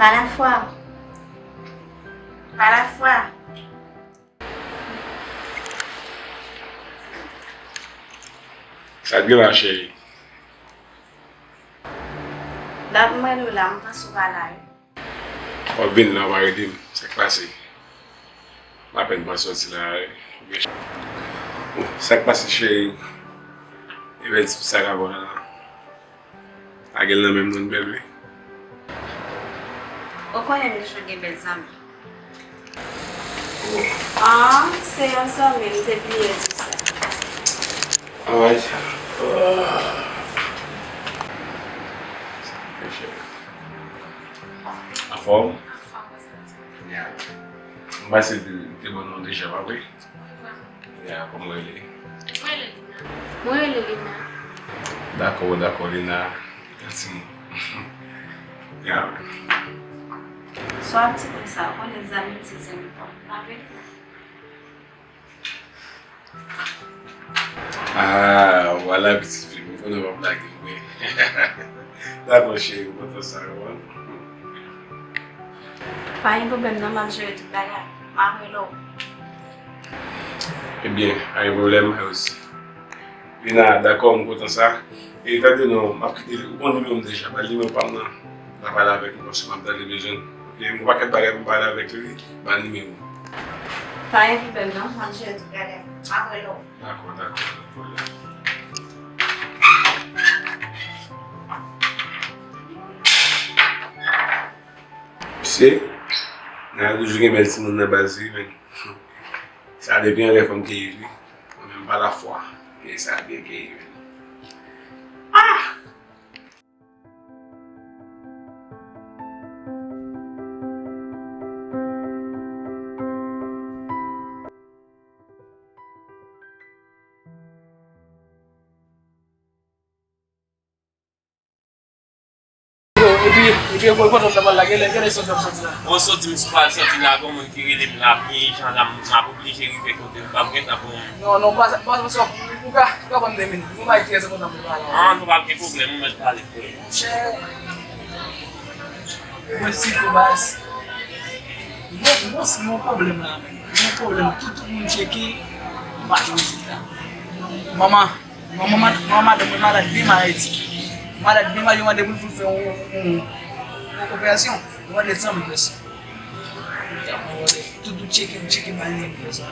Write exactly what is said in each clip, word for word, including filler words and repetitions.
Pa lafwa. Pa lafwa. Sa k gen la, cheri? Dat mwen rele w la, m panse w pa la wi. W ap vin la, w pa rele m. Sa k pase? M apèn pral sòti la wi. Bon, sa k pase, cheri? E bèl ti sa k ap vin la. Pa gen l nan menm non, bèl wi. Ou konnen m toujou gen bèl zanmi. Ah, se yon zanmi, m te bliye di sa. Ay. Anfòm? Anfòm, mwen santi. Ya. M panse li te ban nou deja, pa vre? Ya, kòman w rele? Mwen rele Lina. Mwen rele Lina. Dakò, dakò, Lina. Tanti mwen. Ya. Sa w ap di konsa, ou konnen zanmi se zanmi pa w, pa vre? Ah, vwala pitit fi m, ou konnen w ap lage m vre. Dakò, cheri, m kontan sa, wi. Pa gen pwoblèm non, m ap jere tout bagay. M ap rele w. Ebyen, pa gen pwoblèm, mwen osi. Lina, dakò, m kontan sa. E tande non, m ap kite li. Ou konn nimewo m deja, ba l nimewo pa m nan. L a pale avèk mwen paske m ap tande bezwen l. Ok, m gon pakèt bagay pou m pale avèk li, ba l nimewo. Pa gen pwoblèm non, m ap jere tout bagay. M ap rele w. Dakò, dakò, pa gen pwoblèm. Mesye, nan toujou gen bèl timoun nan baz wi, men. Sa depi anlè fanm keyi wi. Mwen menm pa lafwa. Ke sa byen keyi wi. Ah! Yo, epi, epi, e kote w t ap al la, genlè, genlè sòt w ap sòti la. Bon, sòti, m sou pral sòti la, gon moun ki rele m la, byen ijan la, m ap oblije rive kote m, m p ap gen tan pou m. Non, non, pa, pa, pa, ou ka, ou ka ban m de minit. Gon bagay ki trè enpòtan pou m pale. Ah, nou p ap gen pwoblèm, ou mèt pale, frè. Monchè, mwen sitou baz. Bon, bon, si yon pwoblèm la, men. Yon pwoblèm, tout, tout moun tcheke, m pa jwenn rezilta. Manman, manman, manman, madanm mwen malad byen mal Ayiti. Malad byen mal, yo mande pou l fè yon, yon, yon operasyon. Yo mande san mil pèsòn. Tout, tout tcheke, m tcheke, m pa jwenn pèsòn.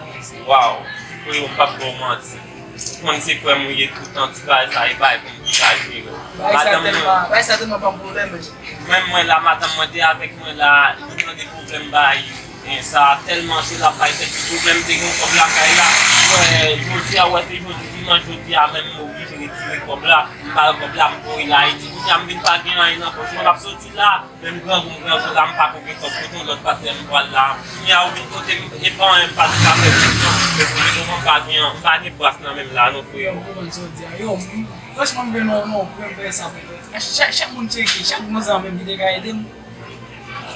Waw, frè, m p ap ba w manti. Ou konn se frè m ou ye, toutan ti bagay sa e bay pou m ki ka jere. Bagay sa tèlman, bagay sa tèlman pa yon pwoblèm, men. Menm mwen la, madanm mwen te avèk mwen la, li tande pwoblèm bay, e sa tèlman se l ap bay tèt li pwoblèm, te gen kòb lakay la. Wè, jodi a, wè, se jodi dimanch, jodi a menm, m oblije retire kòb la, m ba l kòb la, m voye l Ayiti. Kounye a m vin pa gen anyen nan pòch mwen, m ap sòti la. Menm grangou m grangou la, m pa ko gen kòb kote yon lòt patnè m pral la. Kounye a ou vin kote m, e pa anyen m pa t ka fè tout tan. Men pou lemoman m pa gen, m pa gen bras nan men m la non, frè. Yo, m konprann sa w di a. Yo, m, franchman, m gen non, non, premye sa pou fè. Chak, chak moun tcheke, chak bon zanmi m ki te ka ede m,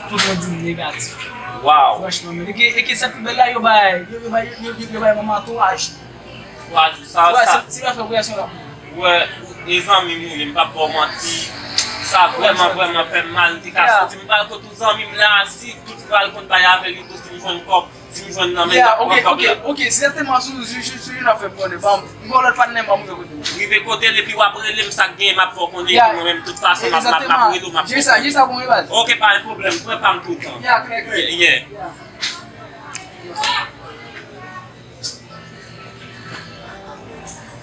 tout moun di m negatif. Waw. Franchman, men, e ke, e ke sa pi bèl la, yo bay, yo, yo bay, yo, yo, yo bay manman twa jou. Twa jou, sa, sa. Ti afè operasyon la. Wè, e zanmi m ou ye, m p ap ba w manti. Sa vrèman, vrèman fè m mal. M te ka soti, m pral kot yon zanmi m la, si tout fwa l konn bay avè l, li tou si m jwenn kòb, si m jwenn nan men l, m ap pran kòb la. Ok, ok, ok, sètènman sou, sou, sou, sou youn ap fè m konnen. Ban m, m gon lòt patnè m, ban m rive kote l. Rive kote l, epi w ap rele m, sa k genyen, m ap fè w konnen, epi mwen menm, tout fason, m ap, m ap, m ap rele w, m ap fè w konnen. Jis sa, jis sa pou mwen, baz. Ok, pa gen pwoblèm, frè pa m toutan. Yeah, klè, klè. Yeah, yeah. Yeah.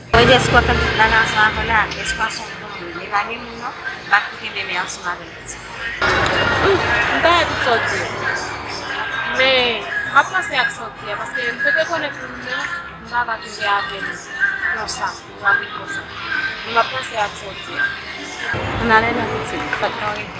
Mwen di èske w ap fè m tout bagay ansanm avè w la? Èske w ap son bon moun? Li pa gen moun non, m pa t pou kenbe men ansanm avè l pitit. Wi, m ta renmen tout sa w di a. Men, m ap panse ak sa w di a, paske m fèk rekonèt moun nan, m pa va kenbe avè l konsa, rapid konsa. Men m ap panse ak sa w di a. Ann ale non pitit, sa t ka rive.